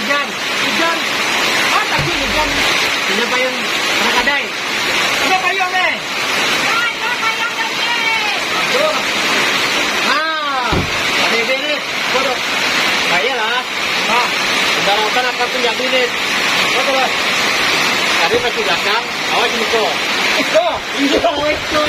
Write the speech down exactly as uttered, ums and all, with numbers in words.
Hujan, hujan. Ah, tapi hujan. Hujan payung, anak kadai. Ada payung, eh? Ada payung, eh. Aduh. Ah, ada bebek ni. Bodoh. Baiklah. Ah, udah raukan akan pun jadi ni. Bodoh. Tadi masih belakang, awak di muka. Iko. Iya, iko.